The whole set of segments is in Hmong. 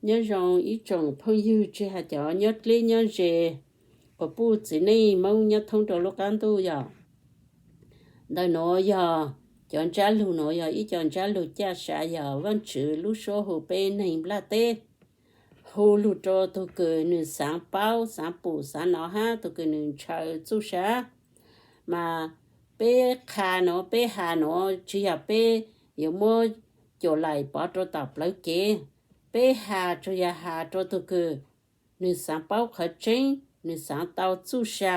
Nyob zoo ib tsoom phooj ywg tsis hais cov nyob deb nyob ze, quas puj txiv neej Hmoob nyob thoob rau lub qab ntuj yom. Ntawm nuav yog cov ntsab lug, nuav yog ib co ntsab lug caj sav, yog Vaajtswv lub suab hu peb neeg nplaj teb. Hu lug rua tug kws nwg xaav paub, xaav pum, xaav nov hab tug kws nwg ntshaw txuj sa. Mas peb qha nuav, peb has nuav tsis yog peb yuav muab cuam laim pov rua tom plawv kev. Peb has tsuas yog has rua tug kws nwg xaav paub qhov tseeb, nwg xaav tau txuj sa,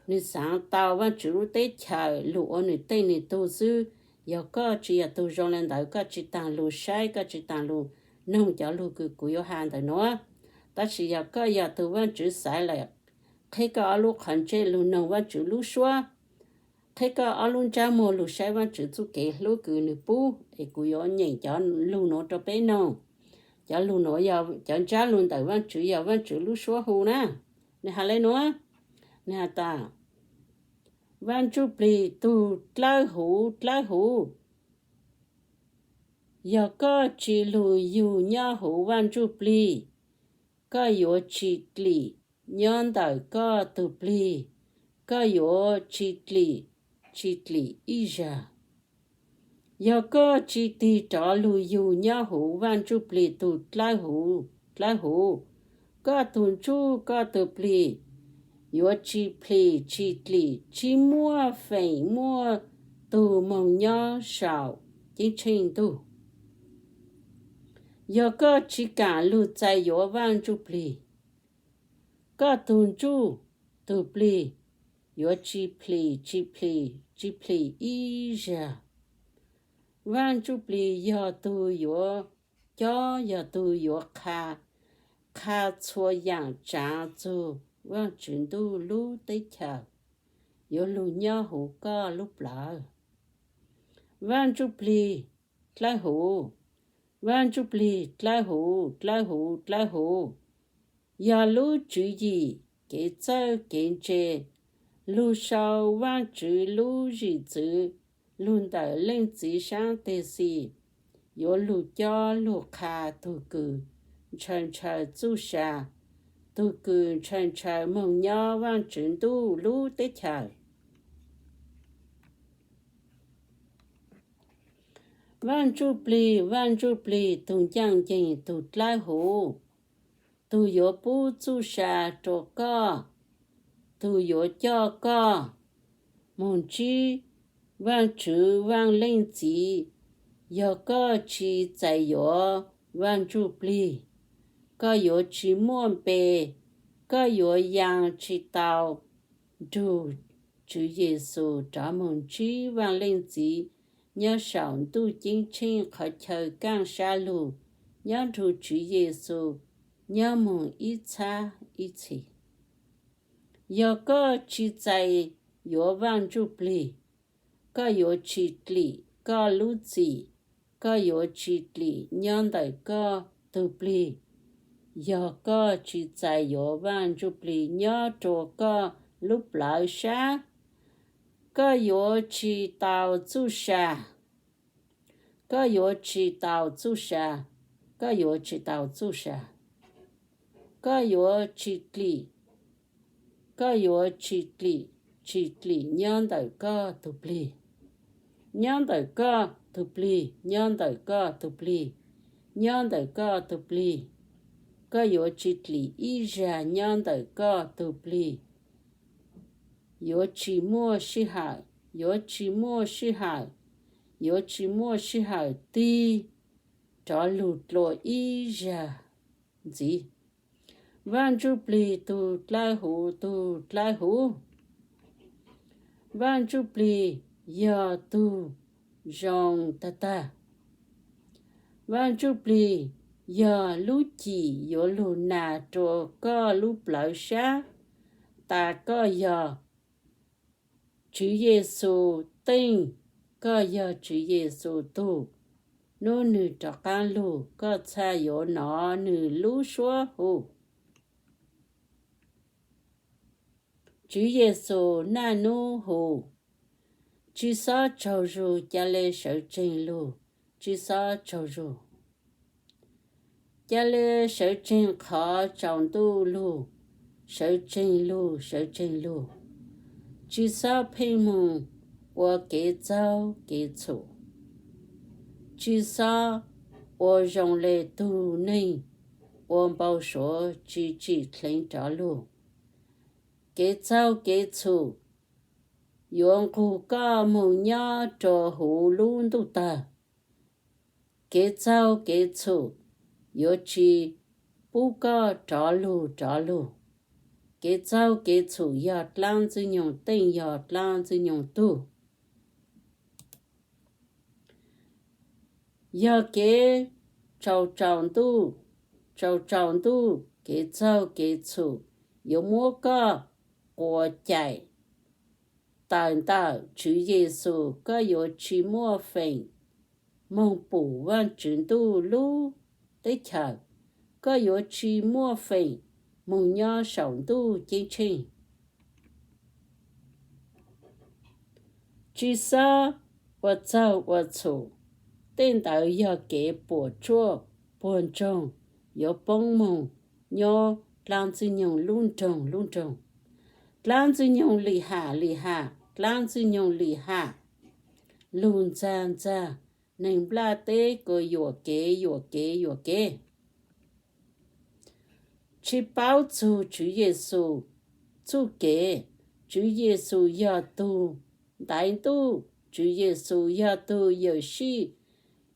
nwg xaav tau Vaajtswv lub teb chaws lug ua nwg teej nwg tug xwb. Yog koj tsis yog tug zoo le ntawd, koj tsis taag lug saib, koj tsis taag lug noog cov lug kws kuv yuav has ntawm nuav. Tab sis yog koj yog tug Vaajtswv xaiv lawm, qheb koj ob lub qhov ntsej lug noog Vaajtswv lub suab, qheb koj ob lub ntsab muag lug saib Vaajtswv txuj kev hlub kws nwg pub, es kuv yuav nyeem cov lug nuav rua peb noog. Cov lug nuav yog cov ntsab lug ntawm Vaajtswv, yog Vaajtswv lub suab hu na. Nwg has le nuav, nwg has tas, Vaaj Ntsuj Plig tug dlawb huv, dlawb huv, yog koj tsis lug yug nyob huv Vaaj Ntsuj Plig, koj yuav tsis dlim nyob ntawm koj tug plig, koj yuav tsis dlim, tsis dlim ib zag. Yog koj tsis tig rov lug yug nyob huv Vaaj Ntsuj Plig tug dlawb huv, koj tug ntsuj koj tug plig yuav tsis plis tsis dlim, tsis muaj feem muaj tug moog nyob saum ceeb tsheej ntuj. Yog koj tsis kaam lug txais yuav Vaaj Ntsuj Plig, koj tug ntsuj tug plig yuav tsis plis tsis plis tsis plis ib zag. Vaaj Ntsuj Plig yog tug yuav cob, yog tug yuav qha, qha txhua yaam tsaav txug Vaajtswv ntuj lub teb chaws yuav lug nyob huv koj lub plawv. Vaaj Ntsuj Plig dlawb huv, Vaaj Ntsuj Plig dlawb huv, dlawb huv, dlawb huv, yog lub tswv yim kev txawj kev ntse lug sau Vaajtswv lub zim txwv lug ntawm Leej Txiv saab teg xis, yuav lug cob lug qha tug kws ntshaw ntshaw txuj sa, tug kws ntshaw ntshaw moog nyob Vaajtswv ntuj lub teb chaws. Vaaj Ntsuj Plig, Vaaj Ntsuj Plig tug ncaaj nceeg tug dlawb huv, tug yuav pub txuj sa rua koj, tug yuav coj koj moog ntsib Vaajtswv Vaaj Leej Txiv. Yog koj tsis txais yuav Vaaj Ntsuj Plig, koj yuav tsis muaj npe, koj yuav yaa tsis tau nrug Tswv Yexus rov moog ntsib Vaaj Leej Txiv nyob saum ntuj ceeb tsheej qhov chaw kaaj sab lug, nyob nrug Tswv Yexus nyob moog ib txhab ib txhis. Yog koj tsis txais yuav Vaaj Ntsuj Plig, koj yuav tsis dlim koj lub txim, koj yuav tsis dlim nyob ntawm koj tug plig. Yog koj tsis txais yuav Vaaj Ntsuj Plig nyob rua koj lub plawv sab, koj yuav tsis tau txuj sa, koj yuav tsis tau txuj sa, koj yuav tsis tau txuj sa, koj yuav tsis dlim, koj yuav tsis dlim, tsis dlim nyob ntawm koj tug plig, nyob ntawm koj tug plig, nyob ntawm koj tug plig, nyob ntawm koj tug plig. Koj yuav tsis dlim ib zag nyob ntawm koj tug plig. Yuav tsis muaj sij hawm, yuav tsis muaj sij hawm, yuav tsis muaj sij hawm tig rov lug dlua ib zag ntxiv. Vaaj Ntsuj Plig tug dlawb huv, tug dlawb huv. Vaaj Ntsuj Plig yog tug zoo tag tag. Vaaj Ntsuj Plig yog lub cim yuav lug nas rua koj lub plawv sab, tas koj yog Tswv Yexus teej, koj yog Tswv Yexus tug. Nub nwg rov qaab lug, koj txhaj yuav nov nwg lub suab hu. Tswv Yexus naj nub hu, tsi xob tsaug zug, ca le sawv tseeg lug, tsi xob tsaug zug. Ca le sawv tsees qhov tsaus ntuj lug, sawv tsees lug, sawv tsees lug. Tsi xob pheej moog ua kev txaug kev txhum. Tsi xob ua zoo le tug neeg ua npau suav tsi tsim dleev rov lug. Kev txaug kev txhum yuav nqug koj moog nyob rua huv lub ntuj tawg. Kev txaug kev txhum yuav tsi pub koj rov lug rov lug. Kev txaug kev txhum yog dlaab ntxwg nyoog teej, yog dlaab ntxwg nyoog tug. Yog kev tsaus tsaus ntuj, tsaus tsaus ntuj kev txaug kev txhum yuav muab koj quas caim tawm ntawm Tswv Yexus, koj yuav tsi muaj feem moog pum Vaajtswv ntuj lub teb chaws, koj yuav tsi muaj feem moog nyob saum ntuj ceeb tsheej. Tsi xob ua txaug ua txhum, tej ntawd yog kev puam tsuaj puag ntsoog yuav poob moog nyob dlaab ntxwg nyoog lub nroog lub nroog. Dlaab ntxwg nyoog lim ham lim ham, dlaab ntxwg nyoog lim ham. Lug ntxag ntxag, neeg nplaj teb kuas yuam kev yuam kev yuam kev. Tsi paub txug Tswv Yexus txuj kev. Tswv Yexus yog tug ntaiv ntuj, Tswv Yexus yog tug yawm sij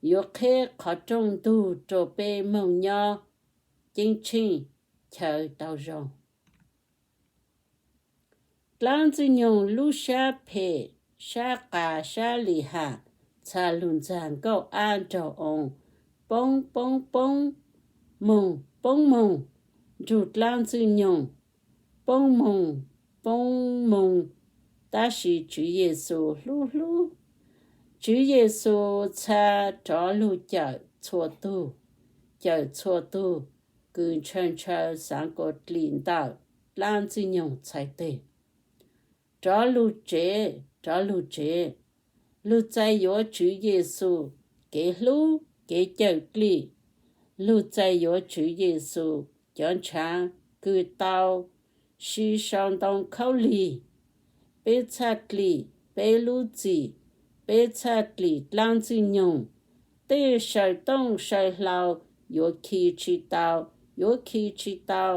yuav qheb qhov rooj ntug rua peb moog nyob ceeb tsheej chaw tau zoo. Dlaab ntxwg nyoog lub sab phem, sab qas, sab lim ham, txha lug ntxag nkauj ab nraug oo, poob poob poob moog poob moog nrug dlaab ntxwg nyoog, poob moog poob moog, tab sis Tswv Yexus hlub hlub. Tswv Yexus txha rov lug cawm txhua tug, cawm txhua tug kws ntshaw ntshaw xaav kuas dlim ntawm dlaab ntxwg nyoog txhais teg. Rov lug tsev, rov lug tsev. Lug txais yuav Tswv Yexus kev hlub kev cawm dlim. Lug txais yuav Tswv Yexus cov ntshaav kws tau si sau ntoo khaub lig. Peb txhaj dlim peb lub txim, peb txhaj dlim dlaab ntxwg nyoog. Tej saw tooj saw hlau yuav khi tsi tau, yuav khi tsi tau.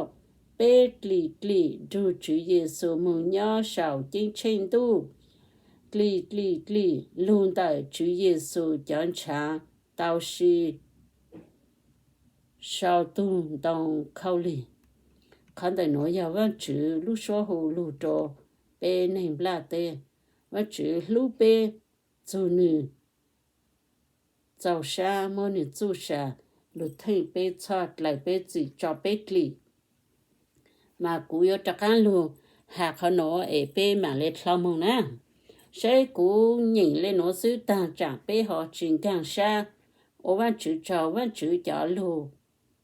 Peb dlim dlim nrug Tswv Yexus moog nyob saum ceeb tsheej ntuj. Dlim dlim dlim lug ntawm Tswv Yexus cov ntshaav tau si sau tug ntoo khaub lig. Qhov ntawm nuav yog Vaajtswv lub suab hu lug rua peb neeg nplaj teb. Vaajtswv hlub peb txug nwg txaus sab, muab nwg txuj sa lug theej peb txhoj, dlaws peb txim, tso peb dlim. Mas kuv yuav rov qaab lug has qhov nuav es peb maam le dlhau moog na. Saib kuv nyeem le nuav xwb taag tsaam peb ho tsis nkaag sab. Ua Vaajtswv tsaug, Vaajtswv cov lug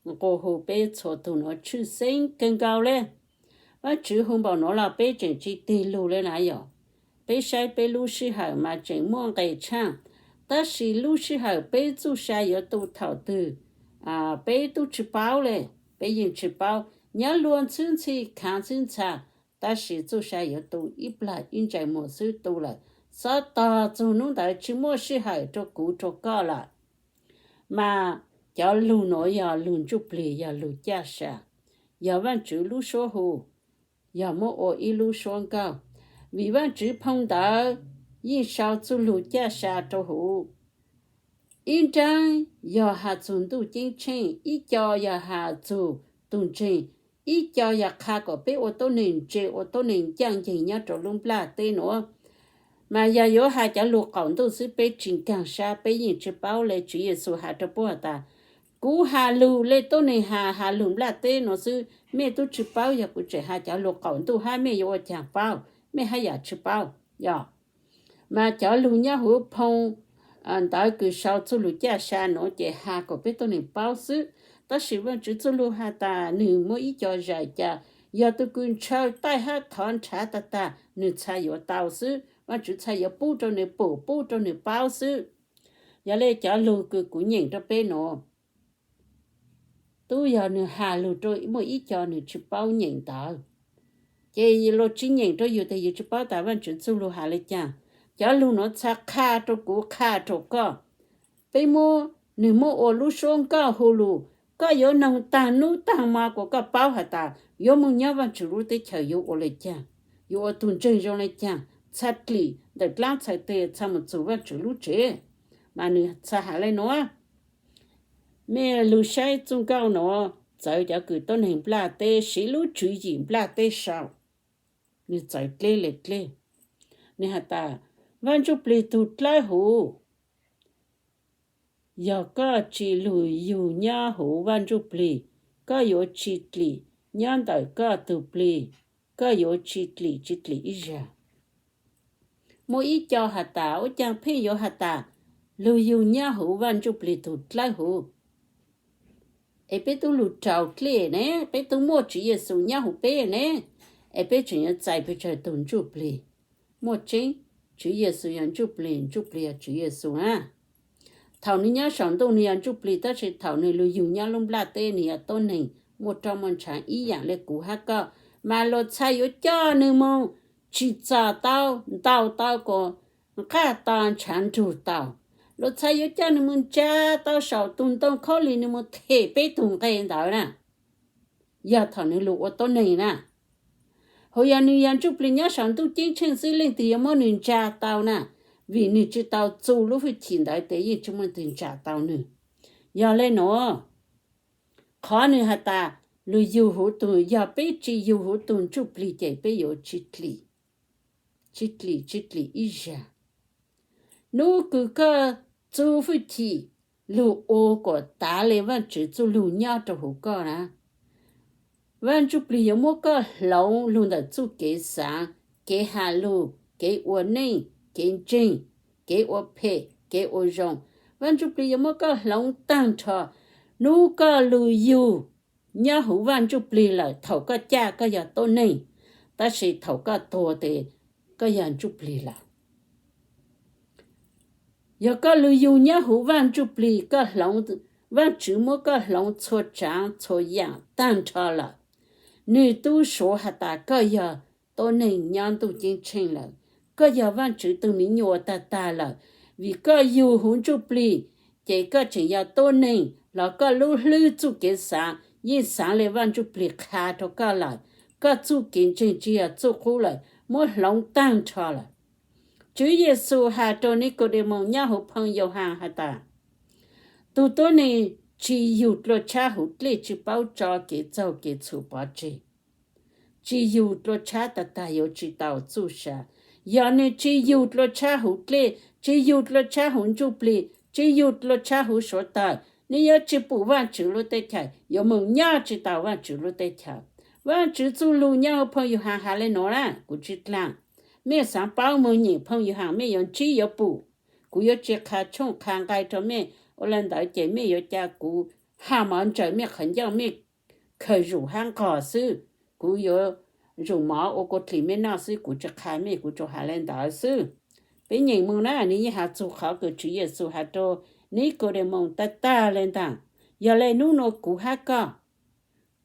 nqua hu peb txhua tug nuav tshwj xeeb kawg nkaus le. Vaajtswv hu npaum nuav los peb tseem tsi tig lug le na yom. Peb saib peb lub sij hawm mas tseem muaj nqes tshaaj, tab sis lub sij hawm peb txuj sa yuav tu thaum twg, peb tub tsi paub le, peb yeej tsi paub. Nyob luag ntxhwb ntxhi khaav ntxhwb ntxha, tab sis txuj sa yuav tu ib plag ib ntsais muag xwb tu lawm, xob tog txug nub ntawd tsi muaj sij hawm rua kuv rua koj lawm. Mas cov lug nuav yog lug ntsuj plig, yog lug caj sa, yog Vaajtswv lub suab hu, yog muab ua ib lub suab nkauj. Vim Vaajtswv phoo ntawv yeej sau txuj lug caj sa rua huv. Ib nraab yog has txug ntuj ceeb tsheej, ib co yog has txug tug ntseeg, ib co yog qha kom peb ua tuab neeg ntse, ua tuab neeg ncaaj nceeg nyob rua lub nplaj teb nuav. Mas yog yuav has cov lug qaum ntuj xwb peb tsis nkaag sab, peb yeej tsis paub le. Tswv Yexus has rua puab has tas, kuv has lug le tuab neeg has, has lug nplaj teb nuav xwb, mej tub tsis paub. Yog kuv tseem has cov lug qaum ntuj hab mej yuav ua caag paub, mej hab yam tsis paub. Yog, mas cov lug nyob huv phoo ntawv kws sau txuj lug caj sa nuav ces has kom peb tuab neeg paub xwb. Tab sis Vaajtswv txuj lug has tas nwg muab ib co zais cas, yog tug kws ntshaw taij hab thov nrhav tag tag nwg txhaj yuav tau xwb, Vaajtswv txhaj yuav pub rua nwg pum, pub rua nwg paub xwb. Yog le cov lug kws kuv nyeem rua peb nuav, tub yog nws has lug rau muaj ib co nws tsis paub nyeem ntawv, ces luag tsis nyeem rau yus tas yus tsis paub tas Vajtswv txuj lug has le caag. Cov lug nuav txha qha rau kuv qha rau koj. Peb muab, nwg muab ua lub suab nkauj hu lug, koj yuav noog taag nub taag mo kuas koj paub has tas yuav moog nyob Vajtswv lub teb chaws yuav ua le caag, yuav ua tug ntseeg zoo le caag, txha dlim ntawm dlaab txhais teg txha moog txug Vajtswv lub tsev. Mas nwg txha has le nuav, mej lug saib txuj nkauj nuav txawv cov kws tuab neeg nplaj teb siv lub tswv yim nplaj teb sau. Nwg txawv dleb le dleb. Nwg has tas, Vaj Ntsuj Plig tug dlawb huv, yog koj tsis lug yug nyob huv Vaj Ntsuj Plig, koj yuav tsis dlim nyob ntawm koj tug plig, koj yuav tsis dlim tsis dlim ib zag. Muaj ib co has tas, ua caag pheej yuav has tas lug yug nyob huv Vaj Ntsuj Plig tug dlawb huv? Es peb tub lug raug dlej ne, peb tub muaj Tswv Yexus nyob huv peb ne, es peb tseem yuav txais pes tsawg tug Ntsuj Plig? Muaj tseeb, Tswv Yexus yog Ntsuj Plig, Ntsuj Plig yog Tswv Yexus na. Thaum nwg nyob saum ntuj nwg yog Ntsuj Plig, tab sis thaum nwg lug yug nyob lub nplaj teb nwg yog tuab neeg muaj roj muaj ntshaav ib yaam le kuv hab koj, mas luag txhaj yuav coj nwg moog tsim txom tau, ntaus tau kuas nqaj to ntshaav nrug tau. Luag txhaj yuav coj nwg moog ntsa tau saum tug ntoo khaub lig nwg moog them peb tug nqe ntawd na. Yog thaum nwg lug ua tuab neeg na, hos yog nwg yog Ntsuj Plig nyob saum ntuj ceeb tsheej xwb leej twg yuav muab nwg ntsa tau na? Vim nwg tsis tau txu lub hwj chim ntawd tes yeej tsis muaj leej twg ntsa tau nwg. Yog le nuav, qhov nwg has tas lug yug huv tug, yog peb tsis yug huv tug Ntsuj Plig ces peb yuav tsis dlim, tsis dlim tsis dlim ib zag. Nub kws koj txu hwj chim lug ua kuas tav le Vaajtswv txuj lug nyob rau huv koj na, Vaaj Ntsuj Plig yuav muab koj hloov lug ntawm txuj kev xaav, kev has lug, kev ua neej, kev ntseeg, kev ua phem, kev ua zoo. Vaaj Ntsuj Plig yuav muab koj hloov taag nrho. Nub koj lug yug nyob huv Vaaj Ntsuj Plig lawm, thaum koj caj koj yog tuab neeg, tab sis thaum koj tuag tes koj yog Ntsuj Plig lawm. Yog koj lug yug nyob huv Vaaj Ntsuj Plig, koj hloov, Vaajtswv muab koj hloov txhua tsaav txhua yaam taag nrho lawm, nwg tub suav has tas koj yog tuab neeg nyob ntuj ceeb tsheej lawm, koj yog Vaajtswv tug miv nyuas taag taag lawm. Vim koj yug huv Ntsuj Plig, ces koj tseem yog tuab neeg los koj lub hlwb txuj kev xaav yeej xaav le Vaaj Ntsuj Plig qha rau koj lawm. Koj txuj kev ntseeg tsis yog txuj qub lawm, muab hloov taag nrho lawm. Tswv Yexus has rau Nikaudemaus nyob huv phoo Yauhaas has tas, tug tuab neeg tsis yug dlua tshab huv dlej tsis paub tso kev txaug kev txhum pov tseg. Tsis yug dlua tshab taag taag yuav tsis tau txuj sa. Yog nwg tsis yug dlua tshab huv dlej, tsis yug dlua tshab huv Ntsuj Plig, tsis yug dlua tshab huv suav tawg, nwg yuav tsis pum Vaajtswv lub teb chaws, yuav moog nyob tsis tau Vaajtswv lub teb chaws. Vaajtswv txuj lug nyob huv phoo Yauhaas has le nuav na, kuv tsis dlaag. Mej xaav paub moog nyeem phoo Yauhaas mej yuav ntsib yuav pum. Kuv yuav tsis qha tshooj qha nqai rau mej, ua le ntawd ces mej yuav ca kuv ha mov ntsaws mej qhov ncauj mej khaws zug hab nqos xwb. Kuv yuav zug mov ua kua dlig mej noj xwb, kuv tsis qha mej, kuv tsuas has le ntawd xwb. Peb nyeem moog na, nwg yeej has txug qhov kws Tswv Yexus has rau Nikaudemaus tag tag le ntaag. Yog le nub nua kuv hab koj,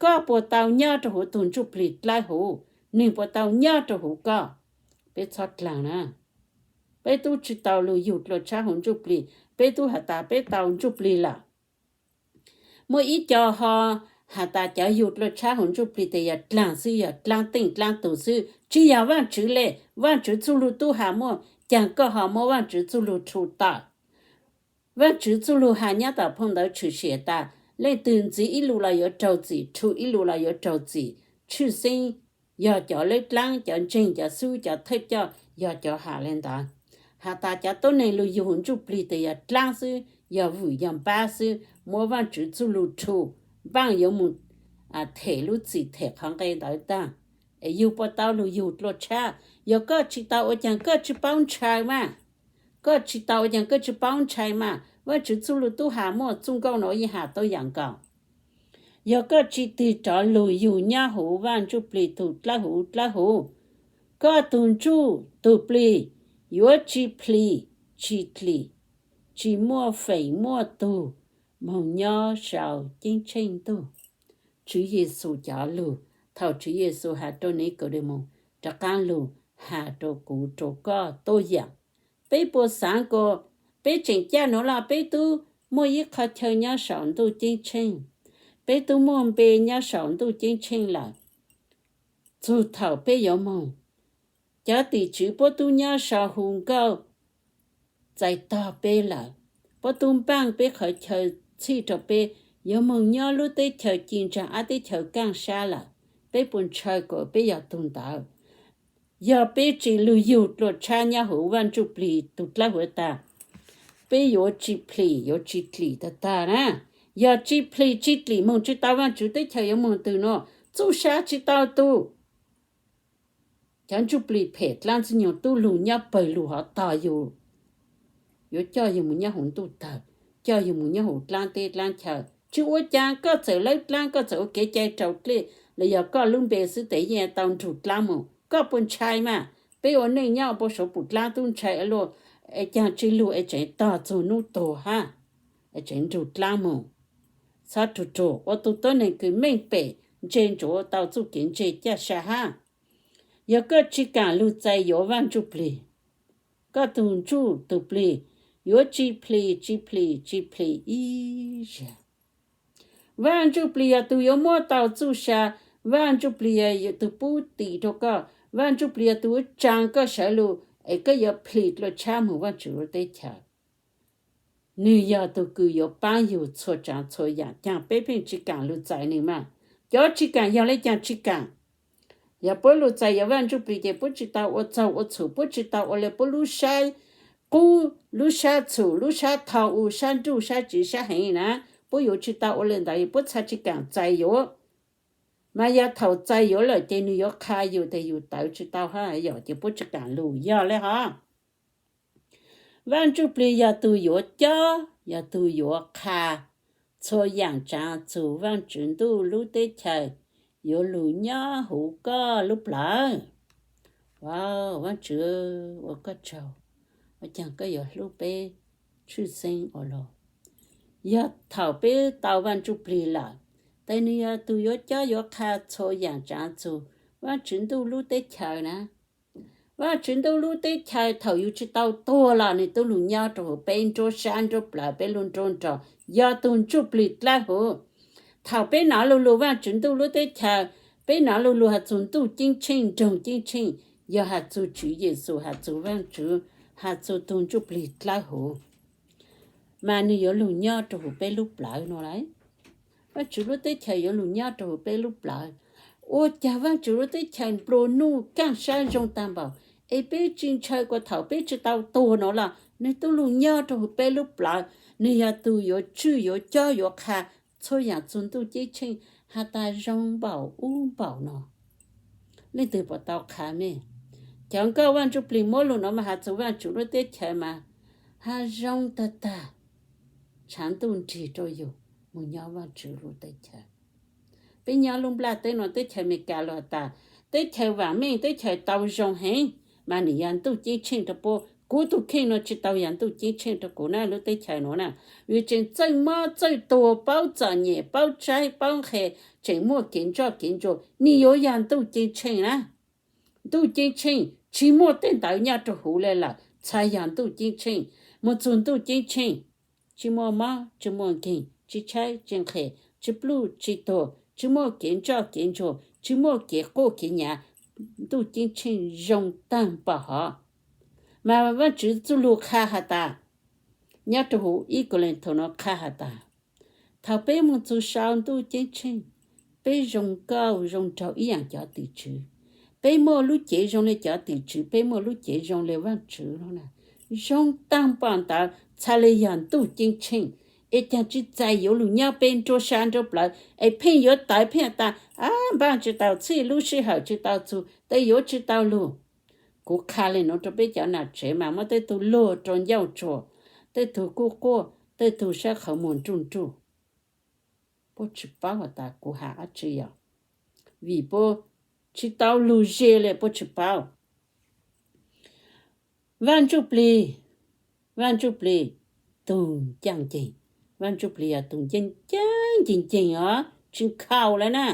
koj puas tau nyob rau huv tug Ntsuj Plig dlawb huv? Nwg puas tau nyob rau huv koj? Peb txhob dlaag na. Peb tub tsis tau lug yug dlua tshab huv Ntsuj Plig, peb tub has tas peb tau Ntsuj Plig lawm. Muaj ib co ho has tas cov yug dlua tshab huv Ntsuj Plig tes yog dlaag xwb, yog dlaab teej dlaab tug xwb, tsis yog Vaajtswv le. Vaajtswv txuj lug tub has muaj caag koj ho muab Vaajtswv txuj lug rhu tawm. Vaajtswv txuj lug has nyob tom phoo ntawv Tshwm Sim tas, leej twg ntxiv ib lus los yuav raug txim, rhu ib lus los yuav raug txim. Tshwj xeeb yog cov leb dlaab, cov ntseeg, cov xub, cov thawj coj, yog cov has le ntawd. Has tas cov tuab neeg lug yug huv Ntsuj Plig tes yog dlaab xwb, yog vwm yog npab xwb, muab Vaajtswv txuj lug rhu, npaaj yuav moog them lub txim them qhov nqe ntawd taag. Es yug puas tau lug yug dlua tshab? Yog koj tsis tau ua caag koj tsis paub ntshai mas? Koj tsis tau ua caag koj tsis paub ntshai mas? Vaajtswv txuj lug tub has muaj txuj nkauj nuav yeej has tau yaam nkaus. Yog koj tsis tig rov lug yug nyob huv Vaaj Ntsuj Plig tug dlawb huv dlawb huv, koj tug ntsuj tug plig yuav tsis plig, tsis dlim, tsis muaj feem muaj tug moog nyob sau ceeb tsheej ntuj. Tswv Yexus cov lug, thaum Tswv Yexus has rua Nikaudemaus, rov qaab lug has rua kuv rua koj tuab yaam. Peb puas xaav kuas peb tseem caj nuav los peb tub muaj ib qhov chaw nyob saum ntuj ceeb tsheej, peb tub muaj npe nyob saum ntuj ceeb tsheej lawm? Txug thaum peb yuav moog, cov tim tswv puab tub nyob sau hu nkauj txais tog peb lawm, puab tub npaaj peb qhov chaw txhij rua peb yuav moog nyob lub teb chaws ci ntsaa ab teb chaws kaaj sab lawm. Peb puas ntshaw kuas peb yog tug ntawd? Yog peb tsi lug yug dlua tshab nyob huv Vaaj Ntsuj Plig tug dlawb huv tas, peb yuav tsi plim yuav tsi dlim tag tag na. Yog tsi plim tsi dlim moog tsi tau Vaajtswv teb chaws yuav moog twg nuav? Txuj sa tsi tau tug. Cov ntsuj plig phem dlaab ntxwg nyoog tub lug nyob pawg lug hov tog yug, yuav coj yug moog nyob huv ntuj tawg, coj yug moog nyob huv dlaab teb dlaab chaw. Tsi ua caag, koj txawm lawb dlaab, koj txawm ua kev cai raus dlej los yog koj lub npe xwb tes yeej tau nrug dlaab moog. Koj puas ntshai mas? Peb ua neej nyob puag saum pum dlaab tub ntshai luaj, es caag tsi lug es tseem tog txug nub tuag hab, es tseem nrug dlaab moog. Txhob rug rug ua tug tuab neeg kws meej pem, ntse ntsuav tau txuj kev ntse caj sa hab. Yog koj tsi kaam lug txais yuav Vaaj Ntsuj Plig, koj tug ntsuj tug plig yuav tsi plig tsi plig tsi plig ib zag. Vaaj Ntsuj Plig yog tug yuav muab tau txuj sa, Vaaj Ntsuj Plig yog tug pub tis rua koj, Vaaj Ntsuj Plig yog tug yuav tsaa koj sawv lug es koj yuav plig dlua tshab moog Vaajtswv lub teb chaws. Nwg yog tug kws yuav paab yug txhua tsaav txhua yaam, caag peb pheej tsi kaam lug txais nwg mas? Cov tsi kaam yog le caag tsi kaam? Yog puab lug txais yuav Vaaj Ntsuj Plig ces puab tsi tau ua txaug ua txhum, puab tsi tau ua le puab lub sab qub, lub sab txhum, lub sab thau, u sab nruj sab tsiv sab heev na. Puab yuav tsi tau ua le ntawd, puab txha tsi kaam txais yuav. Mas yog thaum txais yuav lawm ces nwg yuav qha yug tes yug tawv tsi tau hab yom, ces puab tsi kaam lug yog le hov. Vaaj Ntsuj Plig yog tug yuav cob, yog tug yuav qha txhua yaam tsaav txug Vaajtswv ntuj lub teb chaws yuav lug nyob huv koj lub plawv. Vaajtswv, ua koj tsaug, ua caag koj yuav hlub peb tshwj xeeb ua luaj. Yog thaum peb tau Vaaj Ntsuj Plig lawm, tes nwg yog tug yuav cob yuav qha txhua yaam tsaav txug Vaajtswv ntuj lub teb chaws na. Vaajtswv ntuj lub teb chaws thaum yug tsi tau tuag los nwg tub lug nyob rua huv peb nruab sab nruab plawv peb lub nruab nrog, yog tug ntsuj plig dlawb huv. Thaum peb nov lug lug Vaajtswv ntuj lub teb chaws, peb nov lug lug has txug ntuj ceeb tsheej nroog ceeb tsheej, yog has txug Tswv Yexus, has txug Vaajtswv, has txug tug ntsuj plig dlawb huv, mas nwg yuav lug nyob rua huv peb lub plawv nuav lawm. Vaajtswv lub teb chaws yuav lug nyob rua huv peb lub plawv. Ua caag Vaajtswv lub teb chaws nplua nuj kaaj sab zoo taag npaum, es peb tsi ntshaw kuas thaum peb tsi tau tuag nuav los nwg tub lug nyob rua huv peb lub plawv, nwg yog tug yuav tswj yuav cob yuav qha txhua yaam txug ntuj ceeb tsheej has tas zoo npaum ub npaum no. Leej twg puas tau qha mej? Cov nkauj Vaaj Ntsuj Plig muab lug nuav mas has txug Vaajtswv lub teb chaws mas has zoo taag taag, tshaav ntuj nrig rua yug moog nyob Vaajtswv lub teb chaws. Peb nyob lub nplaj teb nuav teb chaws Amelikas lug has tas teb chaws vaam meej, teb chaws tau zoo heev, mas nwg yog ntuj ceeb tsheej rua puab. Kuv tug kheej nuav tsi tau yog ntuj ceeb tsheej rua kuv na, lub teb chaws nuav na, vim tseem txawj mob txawj tuag, paub txom nyem, paub tshaib paub nqhis, tseem muaj kev ntsoj kev ntsuag, nwg yuav yog ntuj ceeb tsheej na. Ntuj ceeb tsheej tsi muaj tej ntawd nyob rua huv le lawm, txhad yog ntuj ceeb tsheej. Moog txug ntuj ceeb tsheej, tsi muaj mob tsi muaj nkeeg, tsi tshaib tsi nqhis, tsi pluj tsi tuag, tsi muaj kev ntsoj kev ntsuag, tsi muaj kev quaj kev nyav. Ntuj ceeb tsheej zoo taag npaum hov. Mas Vaajtswv txuj lug qha has tas, nyob rua huv ib Kauleethaus nuav qha has tas, thaum peb moog txug sau ntuj ceeb tsheej, peb zoo nkauj zoo nraug ib yaam cov tim tswv. Peb muaj lub cev zoo le cov tim tswv, peb muaj lub cev zoo le Vaajtswv lug na. Zoo taag npaum ntawd txhad le yog ntuj ceeb tsheej, es caag tsi txais yuav lug nyob peb nruab sab nruab plawv, es pheej yuav tawv pheej tas, ab, npaaj tsi tau, txhij lub sij hawm tsi tau txug, tes yuav tsi tau lug. Kuv qha le nuav rua peb cov nam tsev mas muab tej tug luag rua ncauj tsuag, tej tug kuj quaj, tej tug sab qhov muag nruj nruj. Puab tsi paub has tas kuv has dab tsi yog, vim puab tsi tau lug ze le puab tsi paub. Vaaj Ntsuj Plig, Vaaj Ntsuj Plig tug ncaaj nceeg, Vaaj Ntsuj Plig yog tug ncaaj nceeg nceeg os, tsis nkhaus lawm na.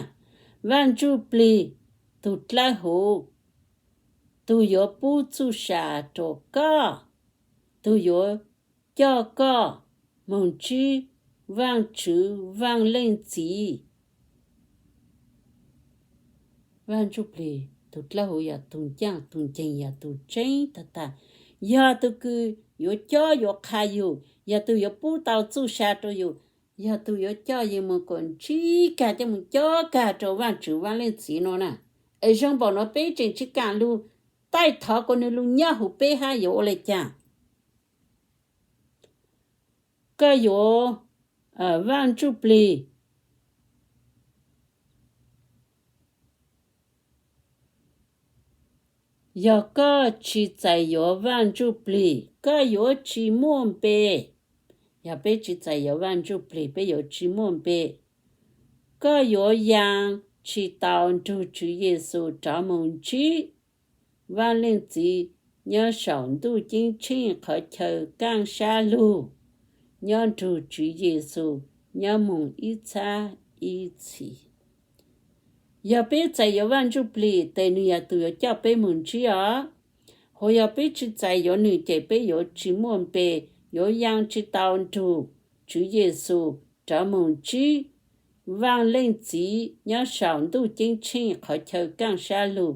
Vaj Ntsuj Plig tus dlawb huv, tus yuav pub txuj sa rau koj, tus yuav coj koj moog ntsib Vaajtswv Vaaj Leej Txiv. Vaj Ntsuj Plig tus dlawb huv yog tus ncaaj tus nceeg, yog tus tseeb tag tag, yog tus kws yuav cob yuav qha yug, yog tus yuav pub tau txuj sa rau yug, yog tus yuav coj yug moog kuas ntsib kag coj moog cob kag rau Vaajtswv Vaaj Leej Txiv no na. Es zoo npaum no peb tseem tsis kaam lug taij thov kuas nwg lug nyob huv peb hab yuav ua le caag? Koj yuav Vaaj Ntsuj Plig. Yog koj tsis txais yuav Vaaj Ntsuj Plig, koj yuav tsis muaj npe. Yog peb tsis txais yuav Vaaj Ntsuj Plig, peb yuav tsis muaj npe. Koj yuav yaa tsis tau nrug Tswv Yexus rov moog ntsib Vaaj Leej Txiv nyob saum ntuj ceeb tsheej qhov chaw kaaj sab lug, nyob nrug Tswv Yexus nyob moog ib txhab ib txhis. Yog peb txais yuav Vaaj Ntsuj Plig, tes nwg yog tug yuav coj peb moog ntsib os. Hos yog peb tsis txais yuav nwg ces peb yuav tsis muaj npe, yuav yaa tsis tau nrug Tswv Yexus rov moog ntsib Vaaj Leej Txiv nyob saum ntuj ceeb tsheej qhov chaw kaaj sab lug,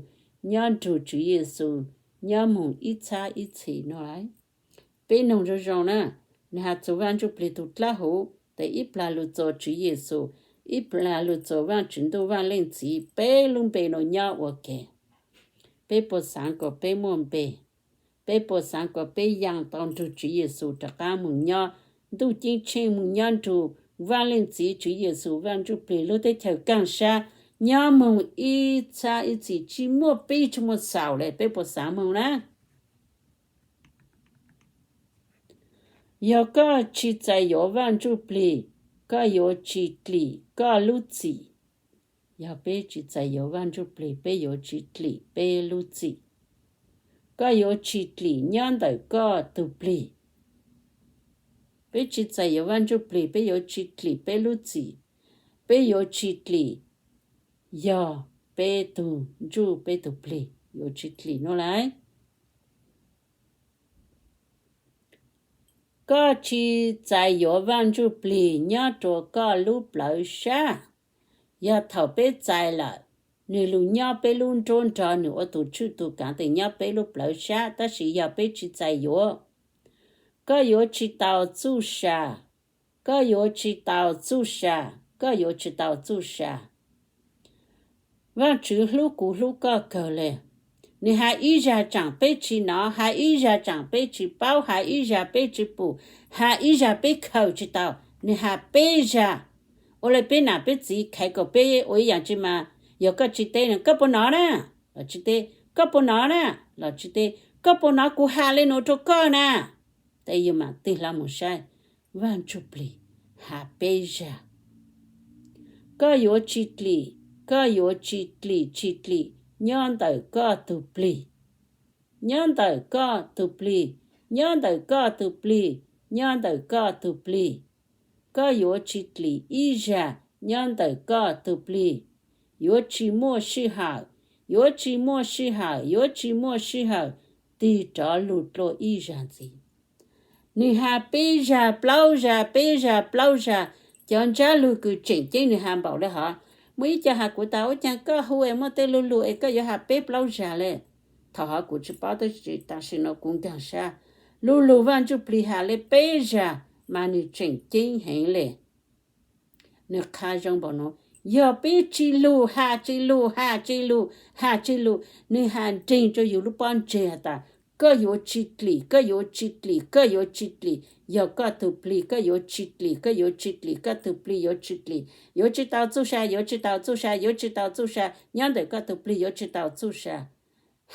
nyob nrug Tswv Yexus nyob moog ib txhab ib txhis no lawm. Peb noog zoo zoo na, nwg has txug Vaaj Ntsuj Plig tug dlawb huv, tes ib plag lug txug Tswv Yexus, ib plag lug txug Vaajtswv Ntuj Vaaj Leej Txiv, peb lub npe no nyob ua ke. Peb puas xaav kuas peb muaj npe? Peb puas xaav kuas peb yaa tau nrug Tswv Yexus rov qaab moog nyob ntuj ceeb tsheej, moog nyob nrug Vaaj Leej Txiv Tswv Yexus Vaaj Ntsuj Plig lub teb chaws kaaj sab, nyob moog ib txhab ib txhis tsis muaj pib tsis muaj xaus le? Peb puas xaav moog na? Yog koj tsis txais yuav Vaaj Ntsuj Plig, koj yuav tsis dlim koj lub txim. Yog peb tsis txais yuav Vaaj Ntsuj Plig, peb yuav tsis dlim peb lub txim. Koj yuav tsis dlim nyob ntawm koj tug plig. Peb tsis txais yuav Vaaj Ntsuj Plig, peb yuav tsis dlim peb lub txim. Peb yuav tsis dlim, yog peb tug ntsuj peb tug plig yuav tsis dlim no lawm. Koj tsis txais yuav Vaaj Ntsuj Plig nyob rua koj lub plawv sab. Yog thaum peb txais lawm, nwg lug nyob peb lub nruab nrog, nwg ua tug tshwj tug kaav tes nyob peb lub plawv sab, tab sis yog peb tsis txais yuav, koj yuav tsis tau txuj sa. Koj yuav tsis tau txuj sa. Koj yuav tsis tau txuj sa. Vaajtswv hlub kuv hlub koj kawg le. Nwg has ib zag tsaam peb tsis nov, has ib zag tsaam peb tsis paub, has ib zag peb tsis pum, has ib zag peb khaws tsis tau. Nwg has peb zag. Ua le peb nam peb txiv khaiv kom peb ua ib yaam tsi mas, yog koj tsis teb, koj puas nov na? Los tsis teb. Koj puas nov na? Los tsis teb. Koj puas nov kuv has le nuav rua koj na? Tes yug mam tig hlo moog saib Vaaj Ntsuj Plig has peb zag. Koj yuav tsis dlim, koj yuav tsis dlim, tsis dlim nyob ntawm koj tug plig. Nyob ntawm koj tug plig, nyob ntawm koj tug plig, nyob ntawm koj tug plig. Koj yuav tsis dlim ib zag nyob ntawm koj tug plig. Yuav tsis muaj sij hawm, yuav tsis muaj sij hawm, yuav tsis muaj sij hawm tig rov lug dlua ib zag ntxiv. Nwg has peb zag plaub zag, peb zag plaub zag, cov ntsab lug kws tseem ceeb nwg has npaum le hov. Muaj ib co has kuv tas, ua caag koj hu es muaj tej lu lug es koj yuav has peb plaub zag le? Thaum hov kuv tsis paub, tab sis tam sim no kuv nkaag sab, lu lug Vaaj Ntsuj Plig has le peb zag mas nwg tseem ceeb heev le. Nwg qha zoo npaum no, yog peb tsis lug, has tsis lug, has tsis lug, has tsis lug, nwg has nreeg rua yug lub pob ntseg has tas, koj yuav tsis dlim, koj yuav tsis dlim, koj yuav tsis dlim, yog koj tug plig, koj yuav tsis dlim, koj yuav tsis dlim, koj tug plig yuav tsis dlim, yuav tsis tau txuj sa, yuav tsis tau txuj sa, yuav tsis tau txuj sa, nyob ntawm koj tug plig yuav tsis tau txuj sa.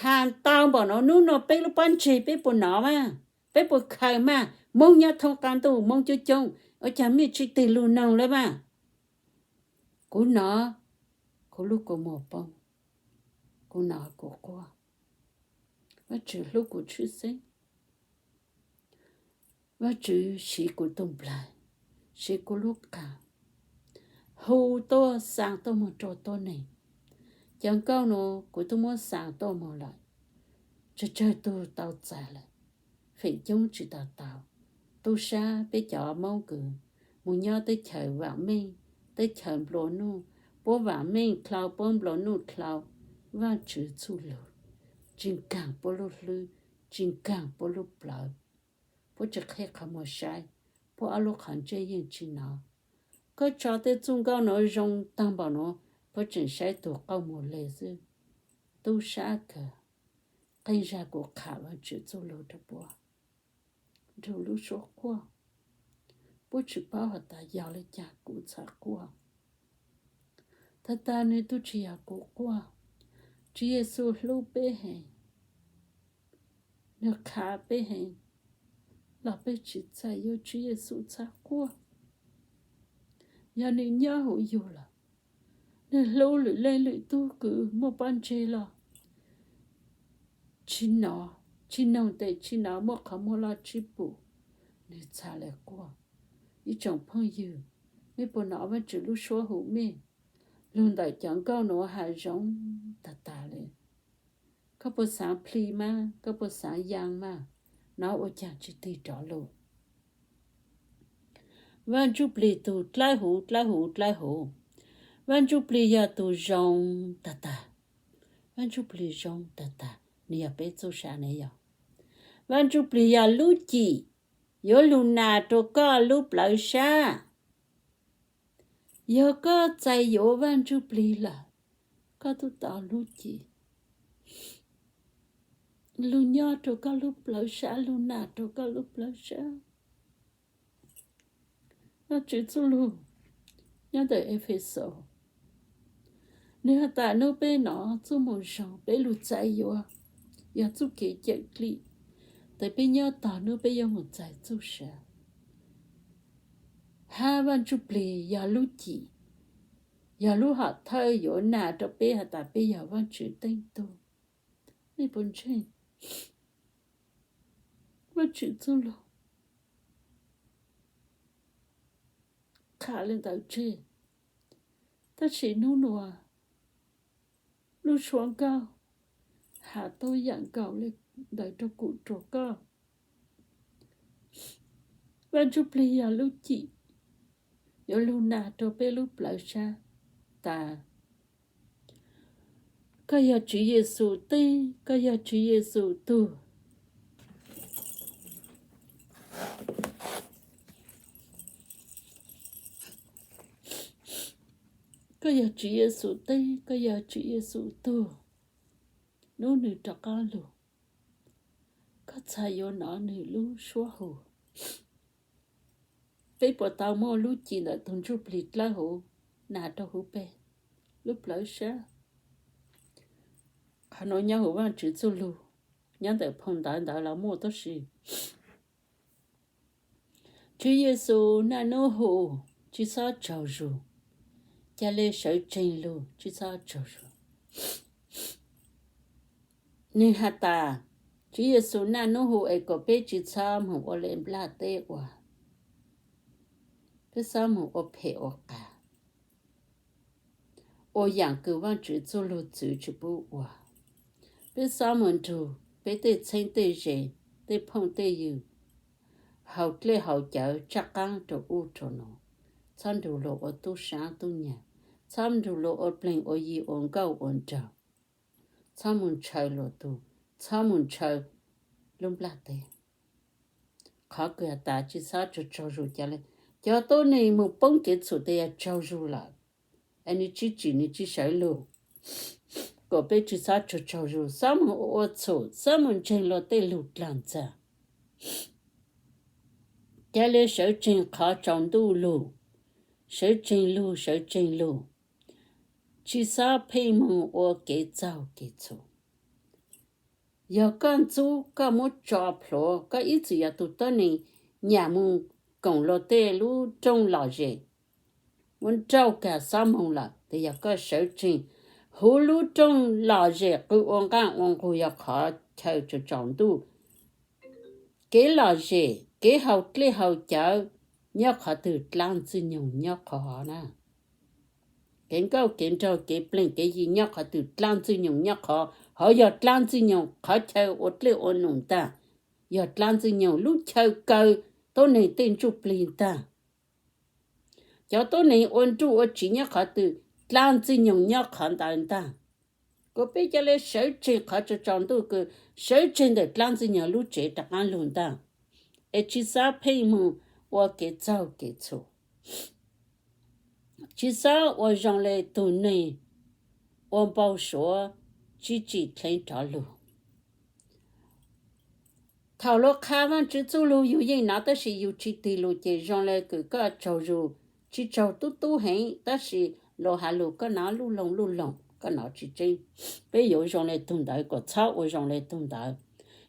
Has tau npaum no, nub no peb lub pob ntseg peb puas nov mas? Peb puas khaws mas? Moob nyob thoob qaab ntuj, Moob coob coob, ua caag mej tsis tig lug noog le mas? Kuv nov, kuv lub kua muag poob, kuv nov kuv quaj. Vaajtswv hlub kuv tshwj xeeb. Vaajtswv siv kuv tug nplaig, siv kuv lub qa, hu tuaj xaa tuaj moog rua tuab neeg. Cov nkauj nuav kuv tub muab xaa tuaj moog lawm, tsawg tsawg tug tau txais lawm, feem coob tsi tau tau. Tub sab peb cov Moob kws moog nyob teb chaws vaam meej, teb chaws nplua nuj, puab vaam meej dlhau puab nplua nuj dlhau, Vaajtswv txuj lug tsi nkaag puab lub hlwb, tsi nkaag puab lub plawv. Puab tsi qheb qhov muag saib, puab ob lub qhov ntsej yeej tsi nov. Koj tso tej txuj nkauj nuav zoo taag npaum nuav, puab tseem saib tug qauj muag le xwb. Tub sab kawg, qee zag kuv qha Vaajtswv txuj lug rua puab, nrug lub suab quaj. Puab tsi paub has tas yog le caag kuv txhaj quaj. Tag tag nwg tub tsi yog kuv quaj. Tswv Yexus hlub peb heev, nwg qha peb heev, los peb tsi txais yuav Tswv Yexus txhaj quaj. Yog nwg nyob huv yug lawm, nwg hlub lwm leej lwm tug kws muaj pob ntseg los tsi nov, tsi noog tes tsi nov, muaj qhov muag los tsi pum, nwg txhaj le quaj. Ib tsoom phooj ywg, mej puas nov Vaajtswv lub suab hu mej? Lug ntawm cov nkauj nuav has zoo tag tag le. Koj puas xaav plhis mas, koj puas xaav yaa mas? Nov ua caag tsi tig rov lug. Vaaj Ntsuj Plig tug dlawb huv dlawb huv dlawb huv. Vaaj Ntsuj Plig yog tug zoo tag tag. Vaaj Ntsuj Plig zoo tag tag, nwg yog peb txuj sa ne yog. Vaaj Ntsuj Plig yog lub cim yuav lug nas rua koj lub plawv sab. Yog koj txais yuav Vaaj Ntsuj Plig lawm, koj tub tau lub cim lug nyob rua koj lub plawv sab, lug nas rua koj lub plawv sab. Vaajtswv txuj lug nyob ntawm Efexus, nwg has tas nub peb nov txuj moo zoo, peb lug txais yuav, yog txuj kev cawm dlim, tes peb nyob tog nub peb yuav moog txais txuj sa. Hab Vaaj Ntsuj Plig yog lub cim, yog lub hom thawj yuav nas rua peb has tas peb yog Vaajtswv teej tug. Mej puas ntseeg Vaajtswv txuj lug? Qha le ntawd tseg, tab sis nub nuav lub suab nkauj has tuab yaam nkaus le ntawd rua kuv rua koj. Vaaj Ntsuj Plig yog lub cim yuav lug nas rua peb lub plawv sab tas koj yog Tswv Yexus teb, koj yog Tswv Yexus tug. Koj yog Tswv Yexus teb, koj yog Tswv Yexus tug. Nub nwg rov qaab lug, koj txhaj yuav nov nwg lub suab hu. Peb puas tau muaj lub cim ntawm tug Ntsuj Plig dlawb huv nas rua huv peb lub plawv sab? Qhov nuav nyob huv Vaajtswv txuj lug, nyob ntawm phoo ntawv ntawd los muaj tuab si. Tswv Yexus naj nub hu tsi xob tsaug zug, ca le sawv tseeg lug tsi xob tsaug zug. Nwg has tas, Tswv Yexus naj nub hu es kom peb tsi xob moog ua le nplaj teb ua, peb xob moog ua phem ua qas, ua yaam kws Vaajtswv txuj lug txwv tsi pub ua. Peb xob moog nrug peb tej txheeb tej ze, tej phooj tej ywg, haus dlej haus cawv tsaj qaab rua ub rua nuav. Txhob nrug luag ua tub saab tub nyag, txhob nrug luag ua pleg ua yi ua nkauj ua nraug, txhob moog ntshaw luag tug, txhob moog ntshaw lub nplaj teb. Qhov kws has tas tsi xob tsaug tsaug zug ca le, cov tuab neeg moog poob kev txhum tes yog tsaug zug lawm, es nwg tsi tsim nwg tsi sawv lug, kom peb tsi xob tsaug tsaug zug, xob moog ua txhum, xob moog ntseeg luag tej lug dlaag ntxag. Ca le sawv tseeg qhov tsaus ntuj lug, sawv tseeg lug, sawv tseeg lug, tsi xob pheej moog ua kev txaug kev txhum. Yog koj ntxub, koj muab tso plhuav, koj ib txwm yog tug tuab neeg nyam moog koom luag tej lub rooj lom zem, muab nrauj kag xob moog lawm, tes yog koj sawv tseeg huv lub rooj lom zem qw ua nqaaj ua nqug yog qhov chaw tsaus tsaus ntuj. Kev lom zem, kev haus dlej haus cawv, nyob qhov twg dlaab ntxwg nyoog nyob qhov hov na. kev nkauj kev nraug kev pleeg kev yi nyob qhov twg? Dlaab Ntxwg Nyoog nyob qhov, hov yog dlaab Ntxwg Nyoog qhov chaw ua dlej ua num ntag. Yog dlaab Ntxwg Nyoog lub chaw kaw tuab neeg tej ntsuj plig ntag. Cov tuab neeg ua nruj ua tsiv nyob qhov twg? Dlaab Ntxwg Nyoog nyob qhov ntawd ntag. Kuas peb ca le sawv tsees qhov tsaus tsaus ntuj kws sawv tsees ntawm dlaab Ntxwg Nyoog lub tsev rov qaab lug ntag. Es tsi xob pheej moog ua kev txaug kev txhum, tsi xob ua zoo le tug neeg ua npau suav tsi tsim dheev rov lug. Thaum luag qha Vaajtswv txuj lug yug yeej nov, tab sis yug tsi tig lug ces zoo le kws koj tsaug zug, tsi tsaug tub tub heev, tab sis luag has lug koj nov luj loog luj loog, koj nov tsi tseeb. Peb yuav zoo le tug ntawd kuas txhob ua zoo le tug ntawd.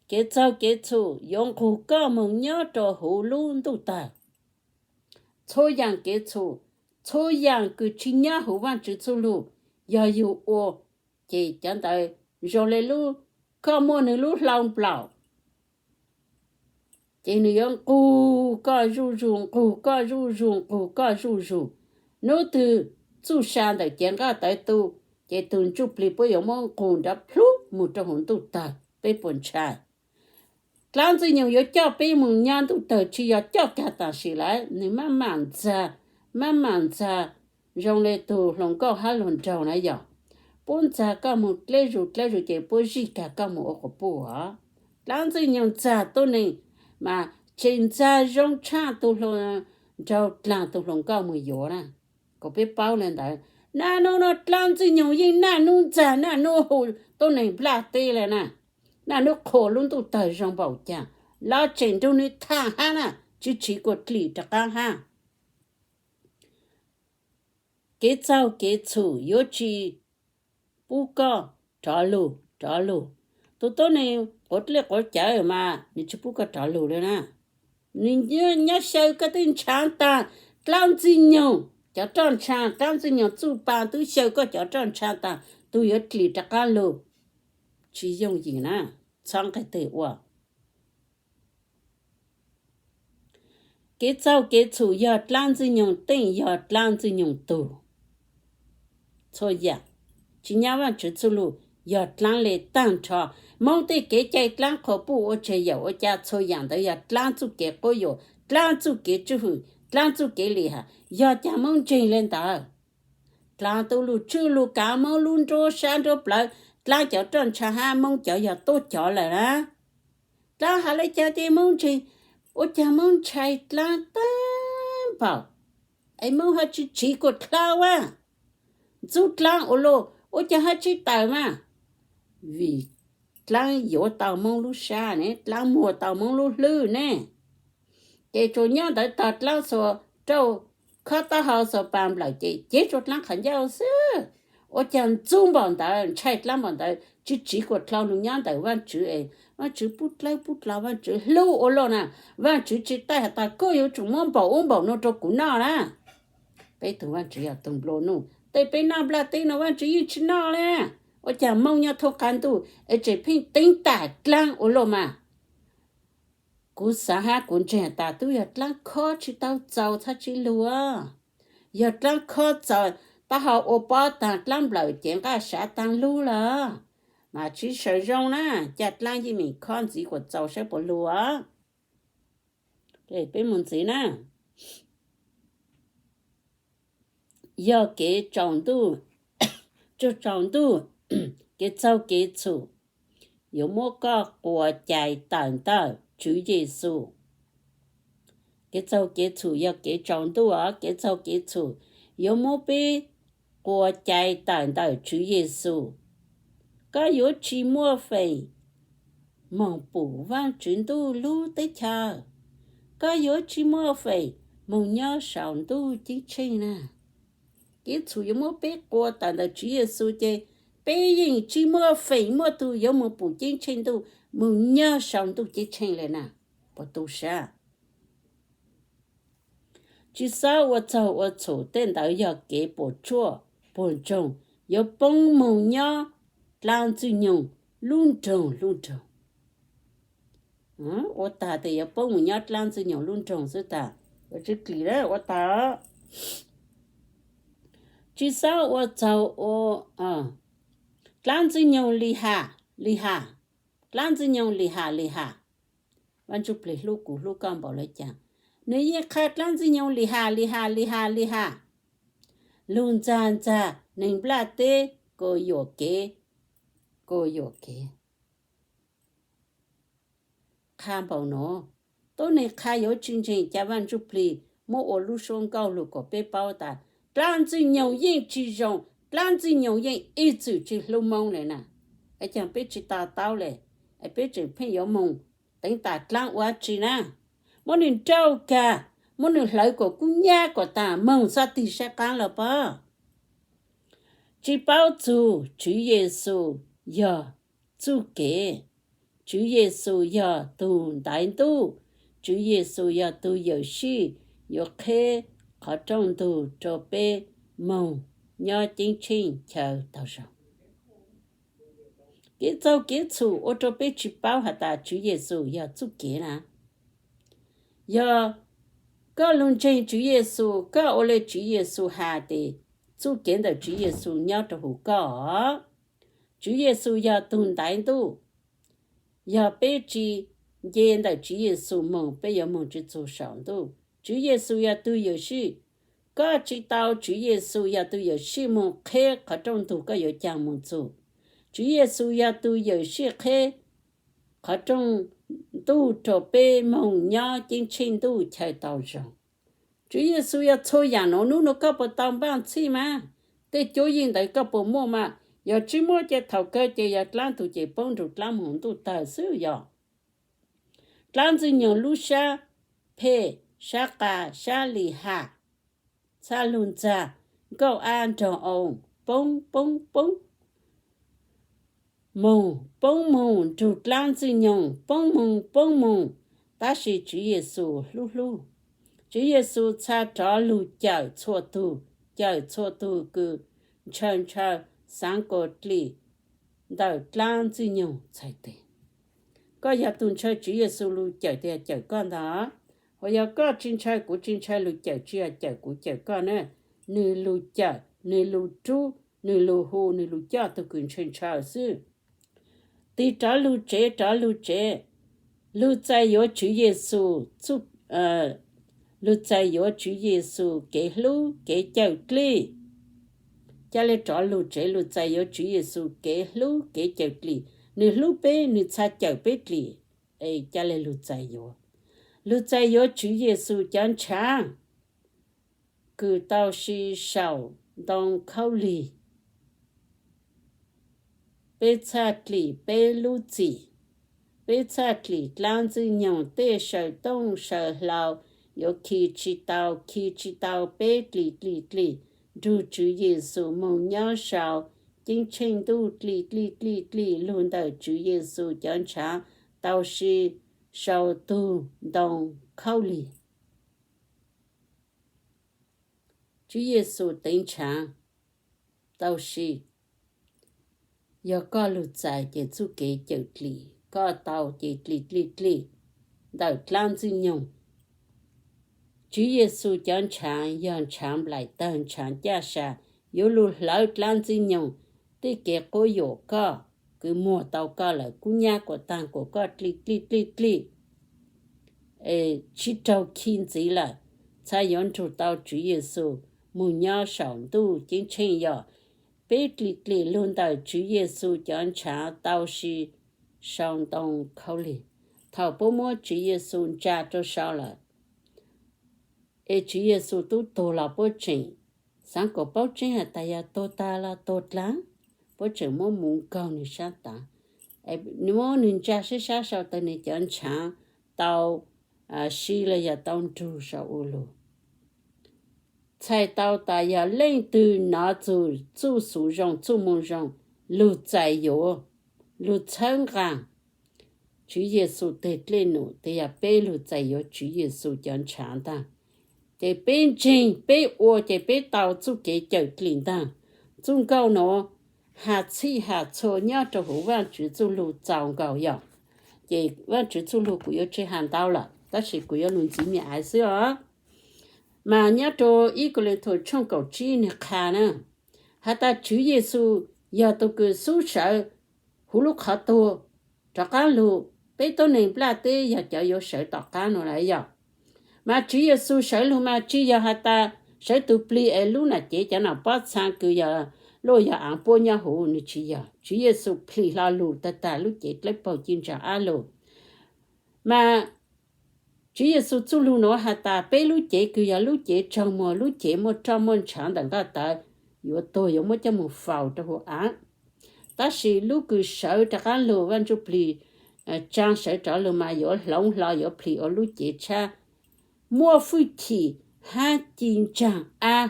Kev txaug kev txhum yuav nqug koj moog nyob rua huv lub ntuj tawg. Txhua yaam kev txhum, txhua yaam kws tsi nyob huv Vaajtswv txuj lug, yog yug ua, ces cov ntawd zoo le lub, koj muaj nwg lub hlau nplaum, ces nwg yuav nqug koj zuj zug, nqug koj zuj zug, nqug koj zuj zug. Nub twg txuj sa ntawm cev nqaj tawv tu, ces tug ntsuj plig puab yuav muab nqug nrov plhub moog rua huv ntuj tawg. Peb puas ntshai? Dlaab Ntxwg Nyoog yuav coj peb moog nyob ntuj tawg tsi yog coj kag tam sim lawm, nwg maj mam ntxag, maj mam ntxag zoo le tug hluas nkauj hab hluas nraug na yog. Puab ntxag koj moog dleb zug dleb zug ces puab zij kag koj moog ua quas puj os. Dlaab Ntxwg Nyoog ntxag tuab neeg mas tseem ntxag zoo tshaaj tug hluas nraug dlaag tug hluas nkauj moog yuav na. Kuas peb paub le ntawd, naj nub no Dlaab Ntxwg Nyoog yeej naj nub ntxag naj nub hu tuab neeg nplaj teb le na. Naj nub qhuas lub ntuj tawg zoo npaum caag los tseem nrug nwg thaam hab na, tsi tsiv kuas dlim rov qaab hab. Kev txaug kev txhum yuav tsi pub koj rov lug, rov lug. Tug tuab neeg quav dlej quav cawv mas nwg tsi pub koj rov lug le na. Nwg nyob xyaw koj twb ntshav taag, Dlaab Ntxwg Nyoog cov roj ntsha, Dlaab Ntxwg Nyoog txuj paa twb xyaw koj cov roj ntsha taag, tug yuav dlim rov qaab lug. Tsi yooj yim na, txhob nqeg teg ua. Kev txaug kev txhum yog Dlaab Ntxwg Nyoog teej, yog Dlaab Ntxwg Nyoog tug. Txhua yaam tsi nyob Vaajtswv txuj lug yog dlaab le taag nrho. Moob tej kev cai dlaab qhuas puj ua tseg yawm ua ca, txhua yaam ntawd yog dlaab txuj kev quab yuam, dlaab txuj kev tswj hwm, dlaab txuj kev lim has. Yog caag Moob ntseeg le ntawd? Dlaab tub lug tswj lug kaav Moob lub nruab sab nruab plawv, dlaab cov roj ntsha hab Moob cov yog tuab cov lawm na. Dlaab has le caag ces Moob ntseeg? Ua caag Moob ntshai dlaab taag npaum, es Moob ho tsi tsiv kuas dlhau a? Ntxub dlaab ua luaj, ua caag ho tsi tawm mas? Vim dlaab yuav tau Moob lub sab ne, dlaab muag tau Moob lub hlwb ne. Ces tsuas nyob ntawd tog dlaab xuas rauj, khob taub hau xuas pas nplawm ces cev tsuas dlaab qhov ncauj xwb. Ua caag ntxub npaum ntawd, ntshai dlaab npaum ntawd, tsi tsiv kuas dlhau lug nyob ntawm Vaajtswv es Vaajtswv pub dlawb pub dlhau, Vaajtswv hlub ua luaj na. Vaajtswv tsi taij has tas koj yuav tsum muab npaum ub npaum nuav rua kuv noj na. Peb tug Vaajtswv yog tug nplua nuj, tej peb noj nplaj teb no Vaajtswv yeej tsi noj le. Ua caag Moob nyob thoob qaab ntuj es tseem pheej teev tam dlaab ua luaj mas? Kuv xaav hab kuv ntseeg has tas tub yog dlaab khob tsi tau txaus txhob tsiv lug. Yog dlaab khob txaus, taub hau ua pob taag, dlaab nplawm cev nqaj sav taag lug lawm, mas tsiv sawv zoo na, ca dlaab yeej meem khob ntxiv kuas txaus saib puas lug. Peb mus ntxiv na. Yog kev tsaus ntuj, tsaus ntuj, kev txaug kev txhum yuav muab koj quas cais tawm ntawm Tswv Yexus. Kev txaug kev txhum yog kev tsaus ntuj os, kev txaug kev txhum yuav muab peb quas cais tawm ntawm Tswv Yexus. Koj yuav tsi muaj feem moog pum Vaajtswv Ntuj lub teb chaws. Koj yuav tsi muaj feem moog nyob saum ntuj ceeb tsheej na. Kev txhum yuav muab peb quas tawm ntawm Tswv Yexus ces peb yeej tsi muaj feem muaj tug yuav moog pum ceeb tsheej ntuj, moog nyob saum ntuj ceeb tsheej le na. Puas tu sab? Tsi xob ua txaug ua txhum, tej ntawd yog kev puas tsuaj puas ntsoog, yuav poob moog nyob dlaab ntxwg nyoog lub nroog lub nroog. Ua tag tes yuav poob moog nyob dlaab ntxwg nyoog lub nroog xwb tag. Ua tsi klim ua tag. Tsis txhob ua txaug ua dlaab Ntxwg Nyoog Lis Has, Lis Has, dlaab Ntxwg Nyoog Lis Has, Lis Has. Vaj Ntsuj Plig hlub kuv hlub koj npaum le caag, nwg yeej qha dlaab Ntxwg Nyoog Lis Has, Lis Has, Lis Has, Lis Has. Lug ntxag ntxag neeg nplaj teb, kuas yuam kev, kuas yuam kev. Qha npaum nuav, tuab neeg qha yuav tsi ntseeg, ca Vaj Ntsuj Plig muab ua lub suab nkauj lug kom peb paub tas dlaab Ntxwg Nyoog yeej tsi zoo, dlaab Ntxwg Nyoog yeej ib txwm tsi hlub Moob le na. Es caag peb tsi to taub le, es peb tseem pheej yuav moog teev tas dlaab ua dlaab tsi na? Muab nwg nrauj kag, muab nwg hlawv kom kub nyab kom taag, moog txhob tig saib qaab lawm pob. Tsi paub txug Tswv Yexus yog txuj kev. Tswv Yexus yog tug ntaiv ntuj. Tswv Yexus yog tug yawm sij yuav qheb qhov rooj ntug rua peb moog nyob ceeb tsheej chaw tau zoo. Kev txaug kev txhum ua rua peb tsi paub has tas Tswv Yexus yog txuj kev na. Yog koj lug ntseeg Tswv Yexus, koj ua le Tswv Yexus has tes txuj kev ntawm Tswv Yexus nyob rua huv koj. Tswv Yexus yog tug ntaiv ntuj. Yog peb tsi nce ntawm Tswv Yexus moog, peb yuav moog tsi txug saum ntuj. Tswv Yexus yog tug yawm sij. Koj tsi tau Tswv Yexus yog tug yawm sij moog qheb qhov rooj ntug, koj yuav caag moog txug? Tswv Yexus yog tug yawm sij qheb qhov rooj ntuj rua peb moog nyob ceeb tsheej ntuj chaw tau zoo. Tswv Yexus yog txhua yaam nuav, nub nuav koj puas tau npaaj txhij mas? Tej cuab yeej ntawd koj puas muaj mas? Yog tsi muaj ces thaum kawg ces yog dlaab tug ces poob nrug dlaab moog ntuj tawg xwb yog. Dlaab Ntxwg Nyoog lub sab phem, sab qas, sab Lis Has, txhaj lug ntxag nkauj ab nraug oo, poob poob poob moog, poob moog nrug dlaab Ntxwg Nyoog, poob moog poob moog. Tab sis Tswv Yexus hlub hlub. Tswv Yexus txha rov lug cawm txhua tug, cawm txhua tug kws ntshaw ntshaw xaav kuas dlim ntawm dlaab Ntxwg Nyoog txhais tes. Koj yog tug ntshaw Tswv Yexus lug cawm tes yog cawm koj ntag. Hos yog koj tsi ntshaw kuv tsi ntshaw lug cawm tsi yog cawm kuv cawm koj na. Nwg lug cawm, nwg lug rub, nwg lug hu, nwg lug coj tug kws ntshaw ntshaw xwb. Tig rov lug tsev, rov lug tsev, lug txais yuav Tswv Yexus, lug txais yuav Tswv Yexus kev hlub kev cawm dlig. Ca le rov lug tsev lug txais yuav Tswv Yexus kev hlub kev cawm dlig. Nwg hlub peb, nwg txha cawm peb dlim. Es ca le lug txais yuav, lug txais yuav Tswv Yexus cov ntshaav kws tau si saum ntoo khaub lig. Peb txhaj dlim peb lub txim, peb txhaj dlim dlaab Ntxwg Nyoog tej saw tooj saw hlau, yuav khi tsi tau, khi tsi tau, peb dlim dlim dlim nrug Tswv Yexus moog nyob sau ceeb tsheej ntuj, dlim dlim dlim dlim lug ntawm Tswv Yexus cov ntshaav tau si sau tug ntoo khaub lig. Tswv Yexus teev ntshaav tau si, yog koj lug txais ces txuj kev cawm dlim koj tau ces dlim dlim dlim ntawm dlaab Ntxwg Nyoog. Tswv Yexus cov ntshaav yog ntshaav nplaim tawg, ntshaav caj sa, yuav lug hlawv dlaab Ntxwg Nyoog tej kev quab yuam koj, kws muag tau koj lawm, kub nyab kuas taag kuas koj dlim dlim dlim dlim, tsi raug khi ntxiv lawm, txhaj yuav nrug tau Tswv Yexus moog nyob saum ntuj ceeb tsheej. Yog peb dlim dlim lug ntawm Tswv Yexus cov ntshaav tau si sau ntoo khaub lig. Thaum puab muab Tswv Yexus ntsa rau sau lawm, es Tswv Yexus tub tuag los puab tseem xaav kom paub tseeb has tas yog tuag tag los tuag dlaag, puab tseem muab mus nkaug nwg sab taav. Muab nwg ntsa sab sab sau tawg nwg cov ntshaav tau si los yog tau nrug sau ua lug. Txhais tau tas yog leej twg nov txug txuj xuv zoo txuj moo zoo, lug txais yuav, lug txhawb nqaa Tswv Yexus teg dlej num, tes yog peb lug txais yuav Tswv Yexus cov ntshaav ntaag, ces peb ntseeg peb ua ces peb tau txuj kev cawm dlim ntaag. Txuj nkauj nuav has txhij has txhua nyob rau huv Vaajtswv txuj lug txaus nkaus yog, ces Vaajtswv txuj lug kuv yuav tsi has ntau lawm, tab sis kuv yuav lug ntxiv me ntsis xwb os. Mas nyob rau ib Kauleethaus tshooj kaum tsib nws qha na, has tas Tswv Yexus yog tus kws xub sawv huv lub qhov tuag rov qaab lug, peb tuab neeg nplaj teb yog cov yuav sawv tom qaab nuav lawm yog. Mas Tswv Yexus sawv lug mas tsi yog has tas sawv tug plig es lub nam cev cov nom pob txha kws yog luaj yog aav puab nyob huv, nws tsi yog. Tswv Yexus plhis hlo lug tag tag lub cev dlawb paug ci ntsaa ab lug. Mas Tswv Yexus txuj lug nuav has tas peb lub cev kws yog lub cev tsaug muag, lub cev muaj roj muaj ntshav ntawm nqaj tawv, yuav tuag yuav muab coj moog faus rau huv aav. Tab sis lub kws sawv rov qaab lug Vaaj Ntsuj Plig tsaa sawv rov lug mas yuav hloov hlo yuav plhis ua lub cev tshab muaj fwj chim hab ci ntsaag ab,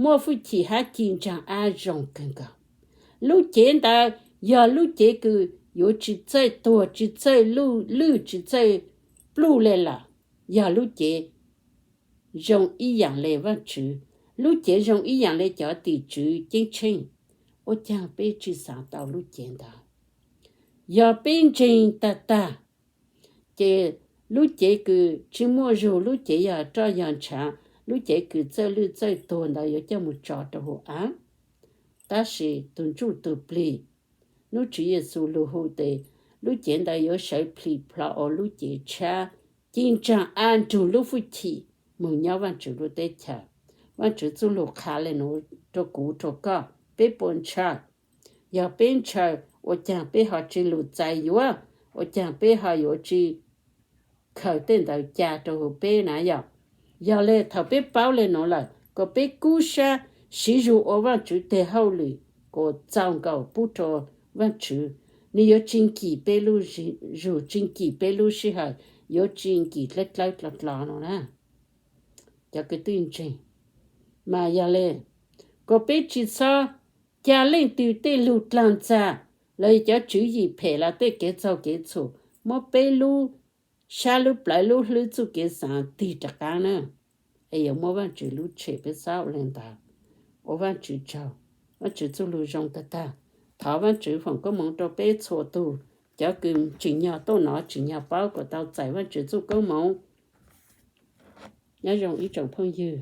muaj fwj chim hab ci ntsaag ab zoo kawg nkaus. Lub cev ntawd yog lub cev kws yuav tsi txawj tuag, tsi txawj lwj, tsi txawj pluj le lawm, yog lub cev zoo ib yaam le Vaajtswv, lub cev zoo ib yaam le cov tim tswv ceeb tsheej. Ua caag peb tsi xaav tau lub cev ntawd? Yog peb ntseeg tag tag, ces lub cev kws tsi muaj zug, lub cev yog roj yog ntshav, lub cev kws txawj lwj txawj tuag ntawd yuav coj moog tso rau huv aav. Tab sis tug ntsuj tug plig, nub Tswv Yexus lug hu tes, lub cev ntawd yuav sawv plhis plho ua lub cev tshab ci ntsaag ab nrug lub fwj chim moog nyob Vaajtswv lub teb chaws. Vaajtswv txuj lug qha le nuav rua kuv rua koj, peb puas ntshaw? Yog peb ntshaw, ua caag peb ho tsi lug txais yuav? Ua caag peb ho yuav tsi khaws tej ntawd ca rau huv peb na yog? Yog le thaum peb paub le nuav lawm, kom peb kub sab siv zug ua Vaajtswv teg hauj lwm kom txaus nkaus pub rua Vaajtswv. Nws yuav tsi nkim peb lub zug, tsi nkim peb lub sij hawm, yuav tsi nkim dlawb dlawb dlo dlo no na. Cov kwv tij ntseeg, mas yog le, kom peb tsi xob ca leej twg tej lug dlaag txag los yog cov tswv yim phem los tej kev txaug kev txhum muab peb lub sab lub plawv lub hlwb txuj kev xaav tig rov qaab na. Es yuav muab Vaajtswv lub tshem peb xob ua le ntawd. Ua Vaajtswv tsaug, Vaajtswv txuj lug zoo tag tag. Thov Vaajtswv foom koob moov rua peb txhua tug, cov kws tsim nyog tuaj nov tsim nyog paub kom tau txais Vaajtswv txuj koob moov. Nyob zoo ib tsoom phooj ywg.